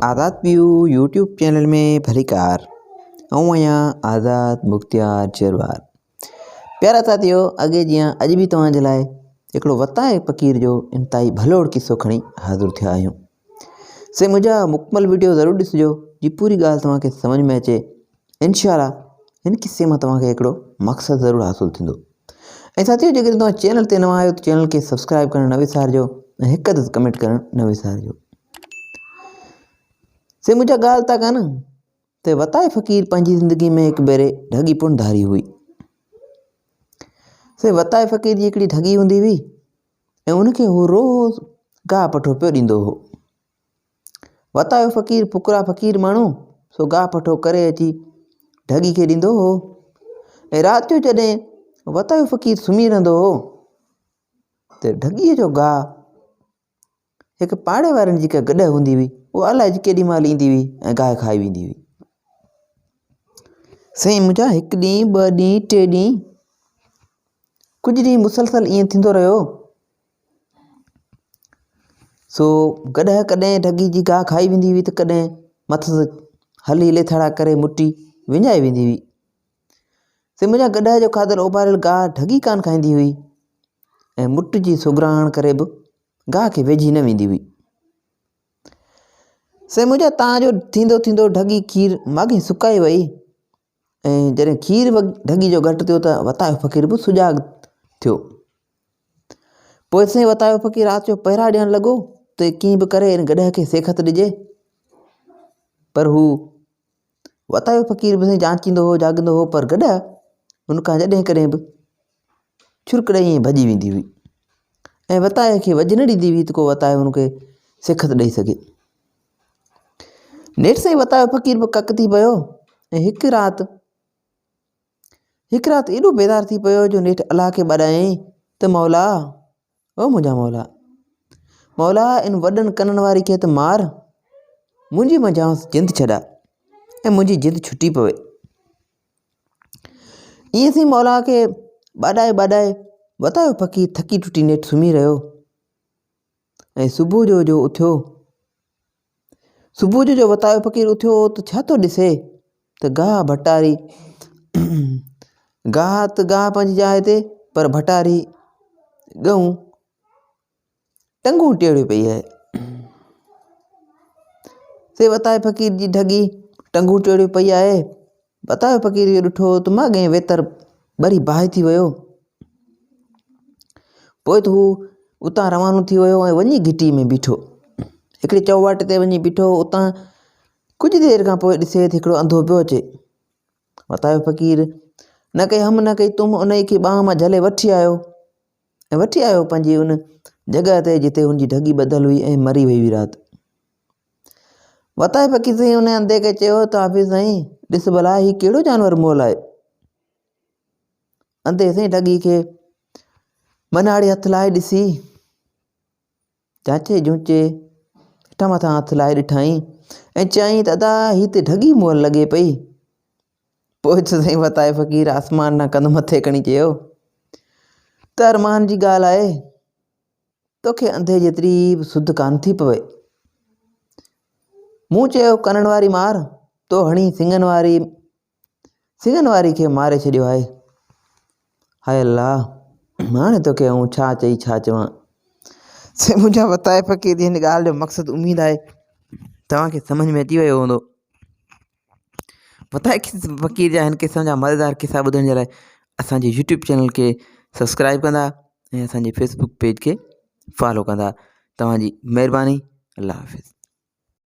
آزاد پيو YouTube channel ۾ ڀليڪار آئون آهيان آزاد مختيار جروار پيارا ساٿيو اڳي جيان اڄ به توهان جي لاء هڪڙو وتائي فقير جو انتهائي ڀلوڙ قصو کڻي حاضر ٿيا آهيون سي منهنجا مڪمل ويڊيو ضرور ڏسجو جي پوري ڳالهه توهان کي سمجھ ۾ اچي انشاء الله هن قصي مان توهان کي هڪڙو مقصد ضرور حاصل ٿيندو ۽ ساٿيو جيڪڏهن توهان چينل تي نوان آهيو ته چينل کي سبسڪرائب ڪرڻ نه وسارجو ۽ هڪ عدد ڪمينٽ ڪرڻ نه وسارجو سي منهنجا ڳالهه ٿا ڪن ته وتائي فقير پنهنجي زندگي ۾ هڪ ڀيري ڍڳي پڻ ڌاري هئي سي وتائي فقير جي هڪڙي ڍڳي هوندي هئي ۽ ان کي هو روز گاهه پٺو پيو ڏيندو هو وتايو فقير ڦڪرا فقير ماڻهو سو گاهه پٺو ڪري اچي ڍڳي کي ڏيندو هو ۽ رات جو جڏهن وتايو فقير سمهي رهندو هو ته ڍڳيء جو گاهه هڪ پاڙي وارن جي ڪا گڏهه هوندي هئي اها الائجي ڪيڏي مهل ايندي هئي ۽ گاهه کائي ويندي هئي سائين منهنجا هڪ ڏينهن ٻه ڏينهن ٽي ڏينهن ڪجهه ڏينهن مسلسل ائين ٿيندو رهيو سو گڏهه ڪڏهن ڍڳي جي گاهه کائي ويندي هئي ته ڪڏهن مٿس هلي ليٿاڙا ڪري مٽي وڃائي ويندي هئي. سي منهنجا گڏهه جو کاڌل اوڀاريل گاهه ڍڳي ڪانه کائيندي هئي ۽ مٽ جي سگراهڻ ڪري به گاهه کي ويجهي نه ويندي هئي. سي منهنجا تان جو ٿيندو ٿيندو ڍڳي کير ماڳهين سڪائي وئي ۽ جڏهن کير ڍڳي جو گهٽ ٿيو ته وتايو فقير به سجاڳ ٿيو. پوء سائين وتايو فقير رات جو پهرا ڏيڻ لڳو ته ڪيئن به ڪري ان گڏهه کي سيکت ڏجي. پر هو وتايو فقير به سائين جانچيندو هو جاڳندو هو پر گڏهه ان کان جڏهن ڪڏهن به ڇرڪ ڏئي ائين ڀڄي ويندي هئي ۽ وتايي کي وجهه نه ڏيندي هئي ته ڪو وتايو هن کي سيکت ڏئي سگهي. نيٺ سائين وتايو فقير به ڪڪ ٿي پيو ۽ هڪ رات هڪ رات ايڏو بيزار ٿي پيو جو نيٺ الله کي ٻاڏايائين ته مولا او منهنجا مولا مولا ان وڏن ڪنن واري کي ته مار منهنجي منجهانس جند ڇڏا ۽ منهنجي جند ڇٽي پوي ائين سائين مولا کي ٻاڏائي ٻاڏائي وتايو فقير ٿڪي ٽٽي نيٺ سمهي رهيو ۽ صبح جو جو اٿيو صبح جو جو وتايو فقير اٿيو ته ڇا ٿو ڏسي ته گاهه ڀٽاري گاهه ته گاهه پنهنجي جاء تي پر ڀٽاري ڳئون ٽنگون ٽيڙيو پئي آهي سي وتايي فقير جي ڍڳي ٽنگون ٽيڙيو پئي آهي وتايو فقير اهو ڏٺو ته ماڳهين ويتر ٻري باهه ٿي ويو پوء ته هو اتان روانو ٿي ويو ۽ وڃي گهٽي ۾ بيٺو. هڪڙي چؤواٽي تي وڃي بيٺو. اتان ڪجهه دير کان پوء ڏسي ته هڪڙو انڌو پيو اچي. وتايو فقير نه ڪئي هم نه ڪئي تم انهيء کي ٻانهن مان جهلي وٺي آيو ۽ وٺي آيو پنهنجي ان جڳهه تي جتي هن جي ڍڳي ٻڌل هئي ۽ مري وئي هئي رات. وتايو فقير سائين ان انڌي کي چيو ته حافظ سائين ڏس ڀلا هي ڪهڙو جانور مئل آهي. انڌي سائين ڍڳي کي مناڙي هٿ لائي ڏسي جاچي جونچي هيٺان مٿان هٿ لائي ڏٺائين ۽ چيائين ته ادا هي ته ڍڳي مئل لڳي پئي پوء ته سائين وتائي فقير آسمان ڏانهن ڪنڌ مٿي کڻي چيو ته ارمان جي ڳالهه آهي توکي انڌي جيتري به سڌ ڪانه ٿي پوي. مون چيو ڪنن واري مار تو هڻي سنگن واري سنگن واري کي ماري ڇڏيو آهي. هاء الله! هاڻي توکي آئون ڇا چئي ڇا چوان. سي منهنجا وتائي فقير جي هن ڳالهه جو مقصد اميد آهي توهان کي سمجهه ۾ اچي ويو هوندو. وتائي فقير جا هن قسم جا مزيدار قصا ٻڌڻ جي لاء اسان جي يوٽيوب چينل کي سبسڪرائب ڪندا ۽ اسان جي فيسبڪ پيج کي فالو ڪندا توهان جي مهرباني الله حافظ.